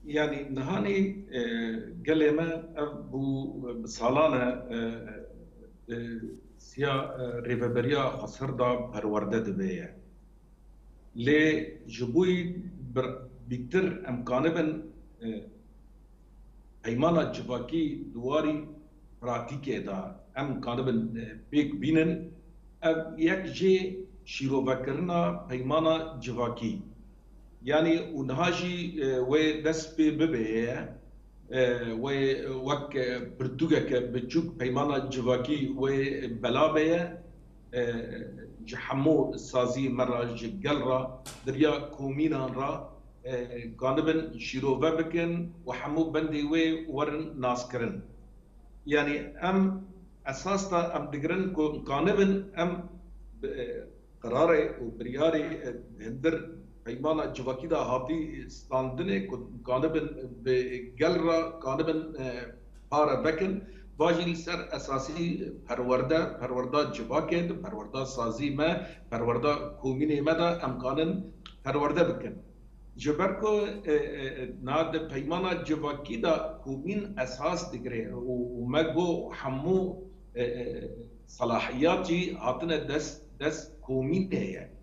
Yanî nihanî, e, gelê me ev bû, e, bi salan e, e, e, siya, e, rêveberiya xwesir de perwerde dibe ye. Lê ji bo yî bir-, bîtir em kanibin, e, peymana civakî di warî pratîkê de em kanibin, e, pêk bînin. Ev yek jê şîrovekirina peymana civakî. Yanî û niha jî, e, wê dest pê bibe ye, e, wê wek, e, pirtûkeke biçûk peymana civakî wê bela be ye. e, ji hemû sazî me re, ji gel re, di riya komînan re, e, kanibin şîrove bikin û hemû bendê wê werin naskirin. Yanî em esas de em digirin ku kanibin em bi, e, qirarê û biryarê, e, hindir peymana civakî de hatî standinê ku kanibin bi gel re kanibin, e, pare vekin. Va jî li ser esasî perwerde, perwerda civakê de, perwerda sazî me, perwerda komînê me de em kanin perwerde bikin. Ji ber ku, e, e, e, na di peymana civakî de komîn esas digire û, û me got hemû, e, e, selahiyat jî hatine dest, dest komînê ye.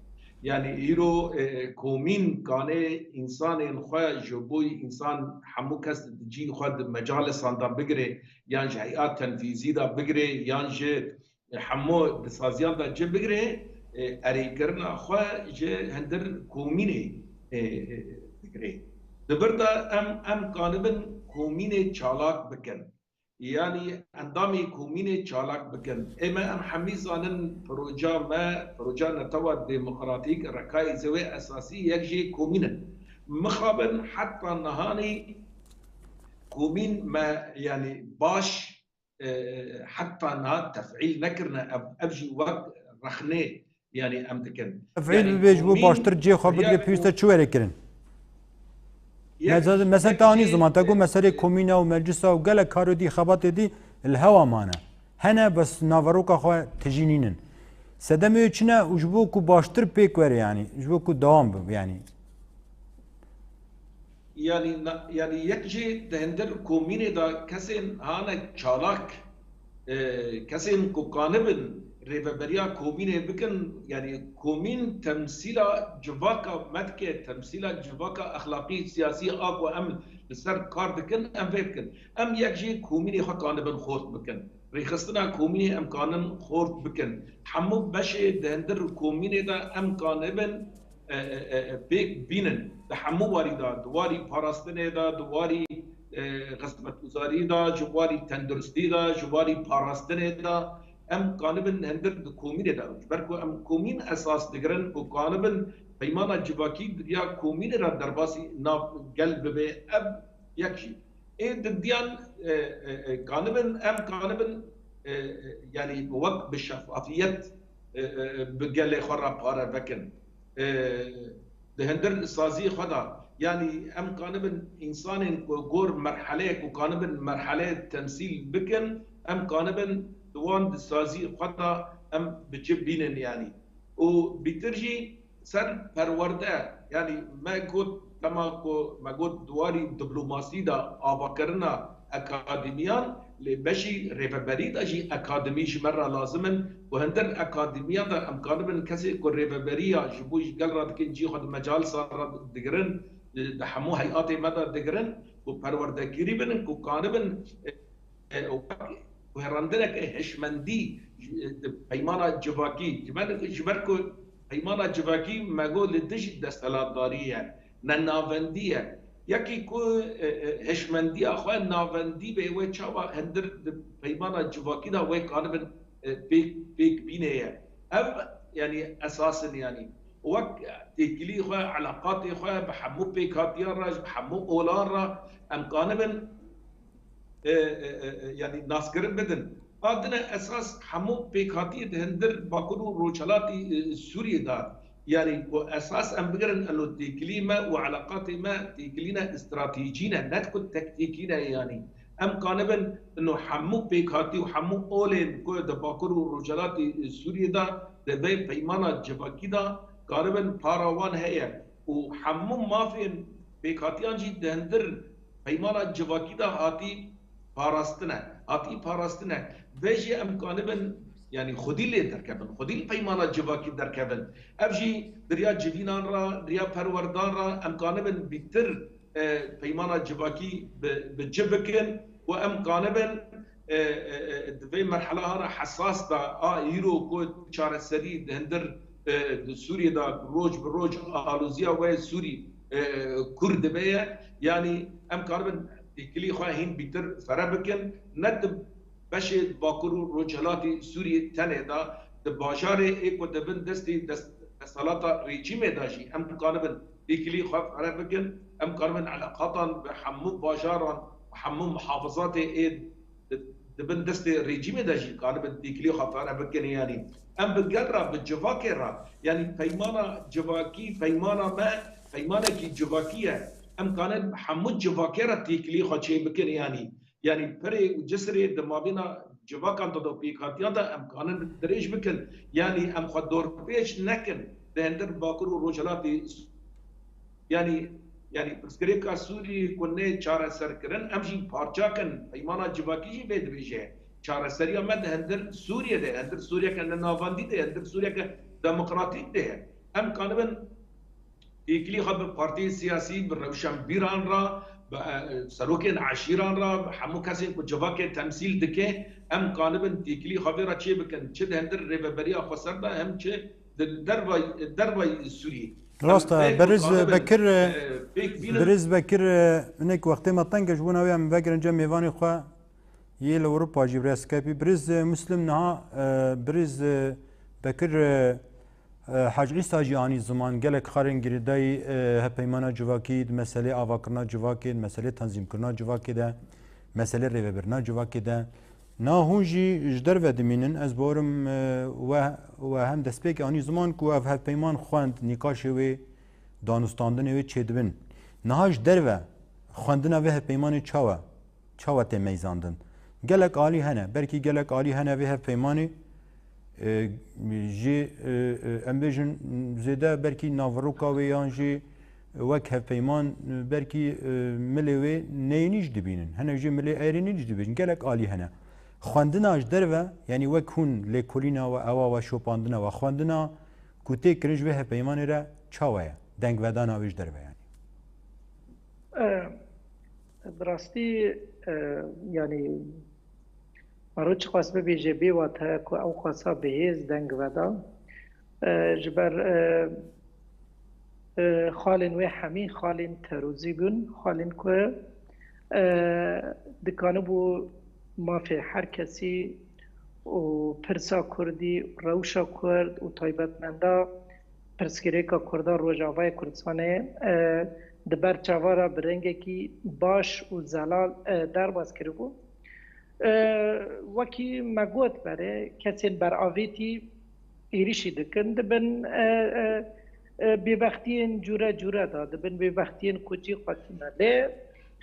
Yanî îro, e, komîn kanê însanên xwe ji bo însan hemû kes di cî xwe di mecalisan de bigire, yan ji heyat tenfîzî de bigire, yan ji hemû di saziyan de ci bigire, e, erêkirina xwe ji hindir komînê, e, e, digire. Di vir de em, em kanibin komînê çalak bikin. Yanî endamê komînê çalak bikin. Ê me em hemî zanin proja me, proja Netewa Demokratîk, rekayê zewê esasî yek jê komîn in. Mixabin heta nihanî komîn me, yanî baş, e, heta niha tefîl nekirine. Ev, ev jî wek rexnê, yanî em dikin. Tefîl bibe ji bo baştir cihê xwe bigire, pêwîste çi were kirin? Mesela te anî ziman, te got meselê komîna û meclisa û gelek karê dî, xebatê dî li hewa mane. Hene bes naveroka xwe tijî nînin. Sedemê wê çi ne û ji bo ku baştir pêk were, yanî ji bo ku dewam bibe, yanî. Yanî na-, yanî yek jî di hindir komînê de kesên hane çalak, e, kesên ku kanibin rêveberiya komînê bikin, yanî komîn temsîla civaka me dike, temsîla civaka exlaqî, siyasî a ku em li ser kar dikin, em vê bikin. Em yek jî komînê xwe kanibin xort bikin. Rêxistina komînê em kanin xort bikin. Hemû beşê di hindir komînê de em kanibin e, e, e, e, pêk bînin. Di hemû warî de, di warî parastinê de, di warî, e, xizmetguzarî de, ji warî tenduristî de, ji warî parastinê de, em kanibin hindir di komînê de. Ji ber ku em komîn esas digirin û kanibin peymana civakî di riya komînê re derbasî nav gel bibe, ev yek jî. Ê didiyan, e, e, e, kanibin, em kanibin, e, e, yanî wek bi şefafiyet, e, e, e, bi gelê xwe re pare vekin. E, di hindir saziyê xwe de, yanî em kanibin însanên ku gor merheleyek û kanibin merheleyê temsîl bikin, em kanibin di wan di saziyê xwe de em bi çi bînin yanî. Û bîtir jî ser perwerde, yanî me got, dema ku me got di warî diplomasî de avakirina akademiyan, lê beşî rêveberî de jî akademî ji me re lazim in. Û hindir akademiya de em kanibin kesê ku rêveberiya ji bo ji gel re dikin, cî xwe di mecalisa re digirin, di hemû heyatê me de digirin, ku perwerdekirî binin, ku kanibin, e, e, wek guherandineke hişmendî, e, di peymana civakî, ji ber, ji ber ku peymana civakî me got li dij desthilatdarî ye, ne navendî ye. Yekî ku, e, e, hişmendiya xwe navendî be, wê çawa hindir di peymana civakî de wê kanibin, e, pêk, pêk bîne ye. Ev, yanî esas in, yanî wek têkilî xwe, eleqatê xwe bi hemû pêkhatiyan re, bi hemû olan re em kanibin e, e, e, e, yanî naskirin bidin. A dine esas hemû pêkhatiyê di hindir Bakur û Rojhelatî, e, Sûriyê de, yanî ku esas em bigirin eno têkilî me û eleqatê me têkilî ne, stratejî ne, ne ku tektîkî ne yanî. Em kanibin eno hemû pêkhatî û hemû olên ku di Bakur û Rojhelatî, e, Sûriyê de di vê peymana civakî de karibin para wan heye û hemû mafên pêkhatiyan jî di hindir peymana civakî de hatî parastine, hatî parastine. Vê jî em kanibin, yanî xwedî lê derkevin, xwedî li peymana civakî derkevin. Ev jî di riya civînan re, di riya perwerdan re em kanibin bîtir, e, peymana civakî bi, bi civ bikin û em kanibin, e, e, e, di vê merhela hana hesas de a îro ku çareserî di hindir, e, di Sûriyê de roj bi roj aloziya wê Sûrî, e, kûr dibe ye. Yanî em karibin têkilî xwe hîn bîtir fere bikin. Ne di beşê Bakur û Rojhelatî Sûriyê tenê de, di bajarê ê ku di bin destê dest-, desthilata rejîmê de jî em kanibin têkilî xwe fereh bikin, em kanibin eleqatan bi hemû bajaran û hemû muhafizatê ê di, di bin destê rejîmê de jî kanibin têkilî xwe fereh bikin. Yanî em bi gel re, bi civakê re, yanî peymana civakî, peymana me, peymanekî civakî ye. Em kanin hemû civakê re têkilî xwe çê bikin. Yanî, yanî pirê û cisirê di mabêna civakan de, di pêkhatiyan de em kanin dirêj bikin. Yanî em xwe dorpêç nekin di hindir Bakur û Rojhilatê. Yanî, yanî pirsgirêka Sûriyê ku nê çareserkirin, em jî parçakin. Peymana civakî jî vê dibêje. Çareseriya me di hindir Sûriyê de, hindir Sûriyeke nenavandî de, hindir Sûriyeke demokratîk de ye. Em kanibin têkilî xwe bi partiyên siyasî, bi rewşenbîran re, bi, e, serokên eşîran re, bi hemû kesên ku civakê temsîl dike, em kanibin têkilî xwe vê re çê bikin. Çi di hindir rêveberiya xweser de, hem çi di dervay, dervay Sûriyê. Rast e, Em pêk Beriz kanibin, Bekir, e, pêk bînin. Beriz Bekir, e, hinek wextê me teng e, ji bona wê em vegirin cem mêvanê xwe yê li Ewropa jî bi rêz Skypeî. Biriz, e, Muslim niha, e, Biriz, e, Bekir, e, e, Hec Îsa jî anî ziman, gelek xalên girêdayî, e, hevpeymana civakî, di meselê avakirina civakê, di meselê tenzîmkirina civakê de, meselê rêvebirina civakê de. Niha hûn jî ji derve dimînin, ez bawerim, e, we, we hem destpêk anî ziman ku ev hevpeyman xwend, nîqaşê wê, danûstandinê wê çêdibin. Niha ji derve xwendina vê hevpeymanê çawa? Çawa tê meyzandin? Gelek alî hene. Belkî gelek alî hene vê hevpeymanê, e, jî, e, e, em bêjin zêde belkî naveroka wê yan jî wek hevpeyman, e, belkî, e, milê wê neyênî jî dibînin. Hinek jî milê êrînî jî dibînin. Gelek alî hene. Xwendina ji derve, yanî wek hûn lêkolîna we, ewa we, şopandina we, xwendina ku tê kirin ji vê hevpeymanê re çawa ye? Dengvedana wê ji derve yanî. E, bi rastî, e, yanî, mero çiqas bibêje bê wate ku ew xwesa bi hêz deng veda. E, ji ber, e, e, xalên wê hemî xalên terozî bûn, xalên ku, e, dikanibû mafê her kesî û pirsa Kurdî û rewşa Kurd û taybetmenda pirsgirêka Kurda Rojavayê Kurdistanê, e, di ber çava re bi rengekî baş û zelal, e, derbas kiribû. E, wekî me got berê, kesên beravêtî êrîşî dikin, dibin, e, e, e, bêbextiyên cûre cûre de, dibin bêbextiyên ku cî xwe tune. Lê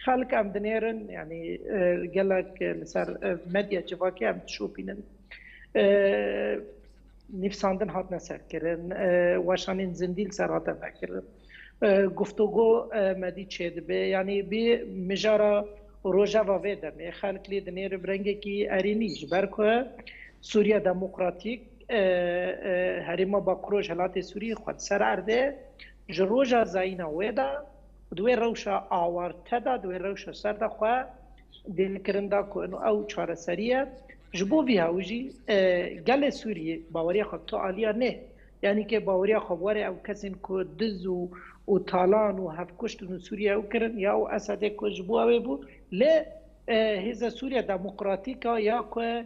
xelk em dinêrin, yanî, e, gelek li ser, e, medya civakê em dişopînin. E, nivîsandin hatine serkirin, e, weşanên zindî li ser hate vekirin. E, guftûgo, e, me dî çêdibe. Yanî bî mijara rojeva vê demê xelk lê dinêre bi rengekî erênî, ji ber ku Sûriya Demokratîk, e, e, herêma Bakur Rojhilatê Sûriyê xwe li ser erdê ji roja zayîna wê de û di wê rewşa awarte de, di wê rewşa ser de xwe dê kirin da ku ino ew çareserî ye. Ji bo vî hewî jî, e, gelê Sûriyê baweriya xwe tu aliya nê. Yanî ke baweriya xwe were ew kesên ku diz û, û talan û hevkuştin û Sûriye ew kirin, ya û Esedê ku ji bo ew ê bû, lê, e, hêza Sûriye Demokratîk a ya ku, e,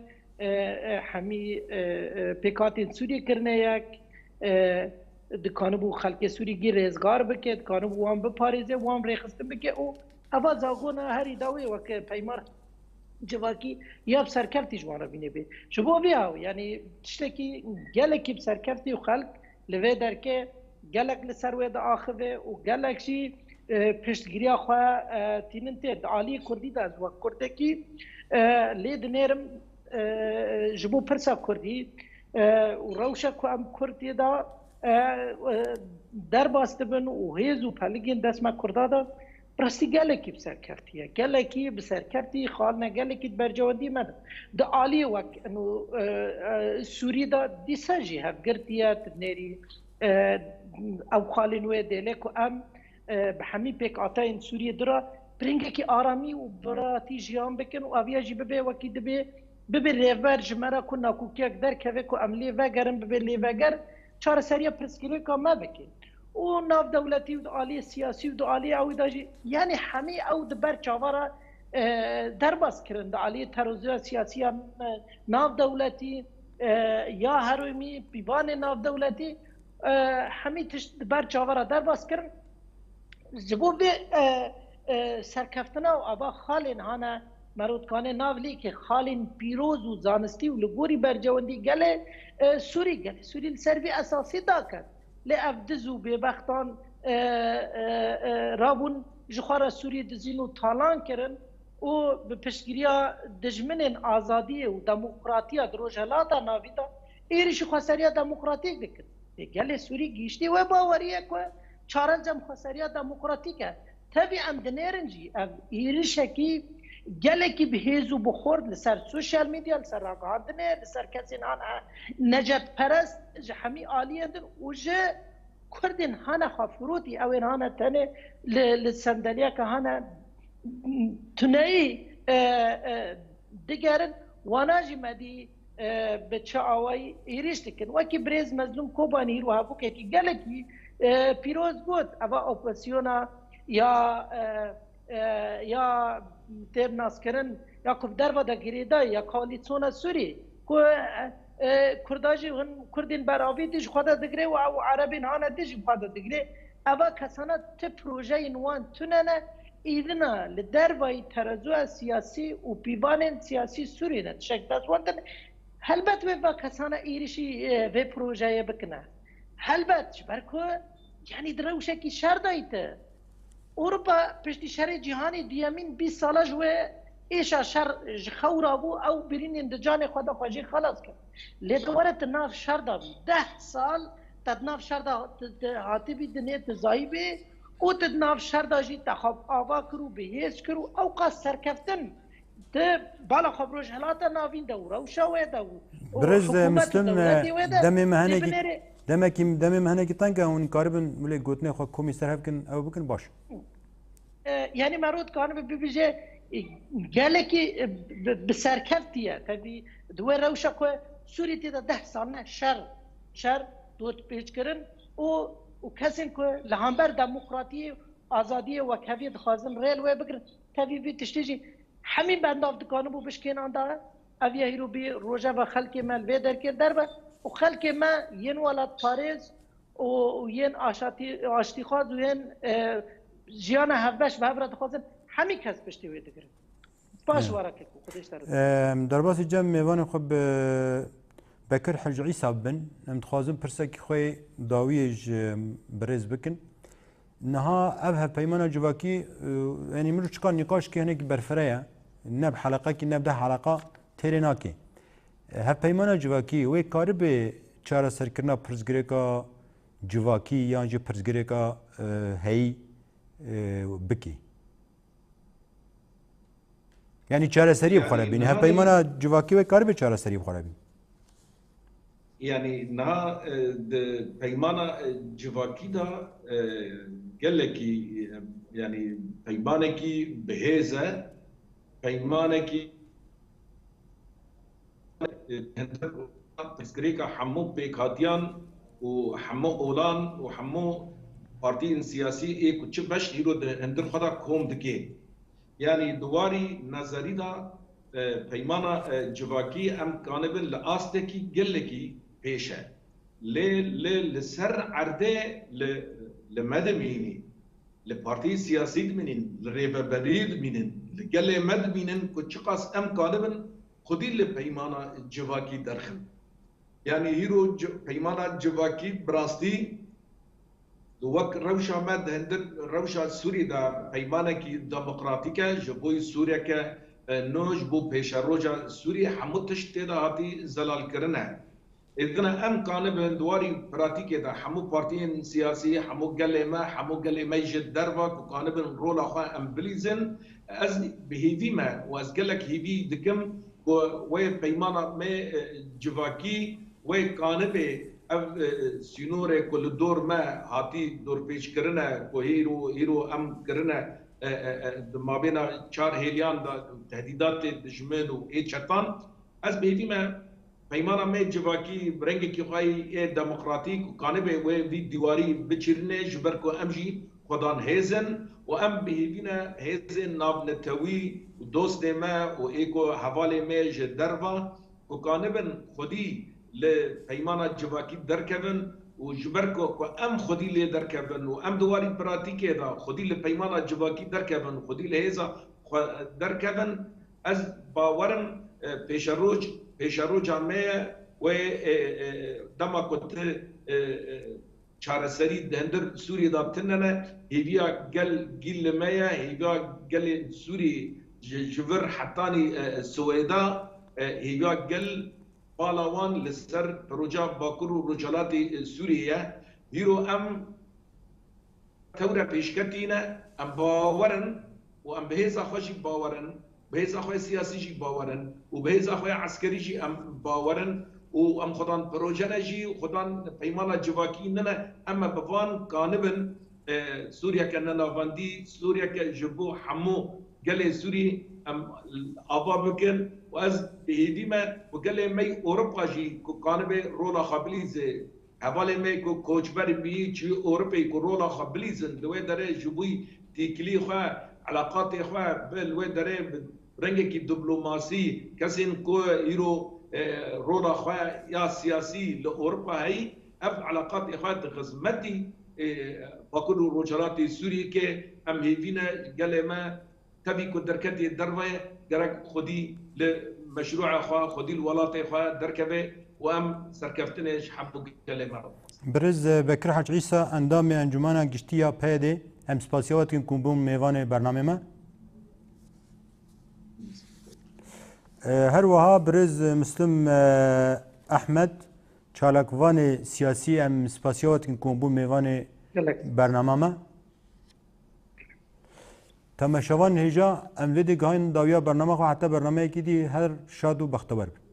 e, hemî, e, e, pêkhatên Sûriyê kirine yek, e, dikanibû xelkê Sûrî gî rêzgar bike, dikanibû wan biparêze, wan rêxistin bike û eva zagona herî dawê weke peyman civakî ya bi serkevtî ji wan re bîne bê. Ji bo vê ew, yanî tiştekî gelekî bi serkevtî û xelk li vê derkê gelek li ser wê diaxive û gelek jî, e, piştgiriya xwe, e, tînin tê. Di aliyê Kurdî de ez wek Kurdekî, e, lê dinêrim, e, ji bo pirsa Kurdî, e, û rewşa ku em Kurd tê de, e, e, derbas dibin û hêz û peligên dest me Kurda de, bi rastî gelekî bi serkevtî ye. Gelekî bi serkevtî, xaline gelekî di bercewendî me de. Di aliyê wek ino, e, e, Sûrî de dîsa jî hevgirtî ye, tu dinêrî, e, ew xalên wê dê lê ku em, e, bi hemî pêkhateyên Sûriyê dira bi rengekî aramî û biratî jiyan bikin û aviya jî bibe wekî dibê, bibe rêver ji me re ku nakokiyek derkeve ku em lê vegerin, bibe lêveger, çareseriya pirsgirêka me bike. Û navdewletî û di aliyê siyasî û di aliyê ewî de jî, yanî hemî ew di ber çava re, e, derbas kirin. Di aliyê teroziya siyasî ya, e, navdewletî, e, ya herêmî, pîvanên navdewletî, e, hemî tişt di ber çavera derbas kirin. Ji bo vê, e, e, serkeftina û ava xalên hane merotkanê nav lêkê, xalên pîroz û zanistî û li gorî bercewendî gelê, e, Sûrî, gelê Sûrî li ser vî esasî daket. Lê ev diz û bêbextan, e, e, e, rabûn ji xwe re Sûrî dizîn û talan kirin û bi piştgiriya dijminên azadiyê û demokratiya di Rojhelata Navîn de êrîşî xweseriya demokratîk dikin. Lê gelê Sûrî gihîştî wê baweriyê ku çare cem xweseriya demokratîk e. Tevî em dinêrin jî ev êrişekî gelekî bi hêz û bi xort li ser sosyal medya, li ser ragihandinê, li ser kesên an necetperest ji hemî aliyên din û ji Kurdên hane xwe firotî, ew ên hane tenê li, li sendeliyeke hane tuneyî, e, e, digerin, wana jî me dî, e, bi çi awayî êrîş dikin. Wekî birêz Mezlûm Kobanî hîro hevokekî gelekî, e, pîroz got, eva opozîsyona ya, e, e, ya tê naskirin ya ku bi derve de girêdayî ya koalîsyona Sûrî ku, e, e, Kurda jî hin Kurdên beravî dî ji xwe de digire û ew Erebên hane dî jî bi xwe de digire. Eva kesana ti projeyên wan tune ne, îdina li dervayî terezuya siyasî û pîvanên siyasî Sûrî ne tişek dest wan tune. Helbet wê va kesana êrişî, e, vê projeyê bikine. Helbet, ji ber ku, yanî di rewşekî şer de yî te. Ewropa piştî şerê cîhanê duyemîn bîst sala ji wê êşa şer ji xew rabû, ew birînên di canê xwe de xwe jê xelas kir. Lê tu were tu nav şer de bî. Deh sal te di nav şer de, tu, tu hatibî dinê, tu zayî bî û tu di nav şer de jî te xwe ava kir û bi hêz kir û ewqas serkeftin di bala xwe bi Rojhilata Navîn de û rewşa wê de û, û Birêz, e, hikûmet û Muslim, e, dewletê wê de demê me tê henekî, binêrê. Demekî, demê me henekî teng e, hûn karibin wê lê gotinê xwe komî ser hev kin, ew bikin baş. E, yanî mero dikanibe bibêje, e, gelekî, e, bi, bi serkeftiye. Tevî di wê rewşa ku Sûrî tê de deh sal ne şer, şer dotpêçkirin û, û kesên ku li hember demokratiyê, azadiyê, wekheviyê dixwazin rê li wê bigirin. Tevî vî tiştê jî hemî bendav dikanibû bişkênan da. Ev ya hîro bî rojeva xelkê me li vê derkê derbe û xelkê me yên welatparêz û, û yên aşatî-, aştîxwaz û yên, e, jiyana hevbeş bi hev re dixwazin, hemî kes piştî wê digirin. Spas ji we re keko, Xwedê ji te re. Em, derbasî cem mêvanê xwe bi Bekir Hecî Îsa bibin. Em dixwazin pirsekî xwe dawiyê ji birêz bikin. Niha ev hevpeymana civakî, e, yanî min çika nîqaş kê hinekî berfire ye. Ne bi heleqekî, ne bi deh heleqa têrê nake. Hevpeymana civakî wê karibe çareserkirina pirsgirêka civakî yan jî pirsgirêka, e, heyî, e, bikî? Yanî çareseriyê bi xwe re bîne. Hevpeymana civakî wê karibe çareseriyê bi xwe re bîne? Yanî niha, e, di peymana, e, civakî de, e, gelekî, e, yanî peymanekî bi hêz e, peymanekî, e, pirsgirêka hemû pêkhatiyan û hemû olan û hemû partiyên siyasî ê ku çi beş îro di hundir xwe de kom dike. Yanî di warî nezerî de, e, peymana, e, civakî em kanibin li astekî gelekî pêş e. Lê li, li ser erdê li, li me dimînî, li partiyê siyasî dimînîn, li rêveberiyê dimînin, li gelê me dimînin ku çiqas em kanibin xwedî li peymana civakî derxin. Yanî hîro ci-, peymana civakî bi rastî wek rewşa me di hundir rewşa Sûrî de peymanekî demokratîk e, ji bo Sûriyeke, e, nû, ji bo pêşeroja Sûrî hemû tişt tê de hatî zelalkirin e. Êdina em kanibin di warî pratîkê de hemû partiyên siyasî, hemû gelê me, hemû gelê me ji derva ku kanibin rola xwe em bilîzin, ez bi hêvî me û ez gelek hêvî dikim ku wê peymana me, e, civakî wê kanibê ev, e, sînorê ku li dor me hatî dorpêçkirine, ku hîro, hîro em kirine, e, e, e, di mabêna çar hêliyan de tehdîdatê dijmin û ê çekan, ez bi hêvî me peymana me civakî bi rengekî xwe yê demokratîk û kanibê wê vî dîwarî biçirîne, ji ber ku em jî xwedan hêz in û em bi hêvî ne hêzên navnetewî û dostê me û ê ku hevalê me ji derva ku kanibin xwedî li peymana civakî derkevin û ji ber ku, ku em xwedî lê derkevin û em di warî pratîkê de xwedî li peymana civakî derkevin, xwedî li hêza xwe derkevin, ez bawerim, e, pêşeroj, pêşeroja me ye wê, e, e, dema ku tu, e, e, çareserî di hundir Sûriyê de tune ne, hêviya gel gîl li me ye, hêviya gelê Sûrî ji, ji vir hetanî, e, Swêda, e, hêviya gel bala wan li ser projeya Bakur û Rojhilatê, e, Sûriyê ye. Hîro em tewre pêşketî ne, em bawer in û em bi hêza xwe jî bawer in, bi hêza xwe siyasî jî bawer in û bi hêza xwe eskerî jî em bawer in û em xudan proje ne jî, xudan peymana civakî nine, em ê bi van kanibin, e, Sûriyeke nenavendî, Sûriyeke ji bo hemû gelê Sûrî em ava bikin û ez bi hêvî me ku gelê me yê Ewropa jî ku kanibe rola xwe bilîze, hevalê me ku koçber bî çû Ewropeyê ku rola xwe bilîzin, li wê derê ji bo têkilî xwe, eleqatê xwe bi li wê derê bi rengekî diplomasî, kesên ku îro, e, rola xwe ya siyasî li Ewropa heyî, ev eleqatê xwe di xizmetî, e, Bakur û Rojhilatê Sûriyê ke em hêvî ne gelê me tevî ku derketê derve gerek xwedî li meşrûa xwe, xwedî li welatê xwe derkeve û em serkeftinê ji hemû gelê me re. Birêz Bekir Hac Îsa, endamê Encûmena Giştî ya P Y D'ê, em spasiya we dikin ku bûn mêvanê bernamê me. E, her wiha birêz Muslim, e, Ehmed, çalakvanê siyasî, em spasiya we dikin ku bûn mêvanê Gelek. Bernama me. Temaşevan hêja, em vê digihayîn dawiya bernama xwe, heta bernameyekî dî her şad û bextewer bin.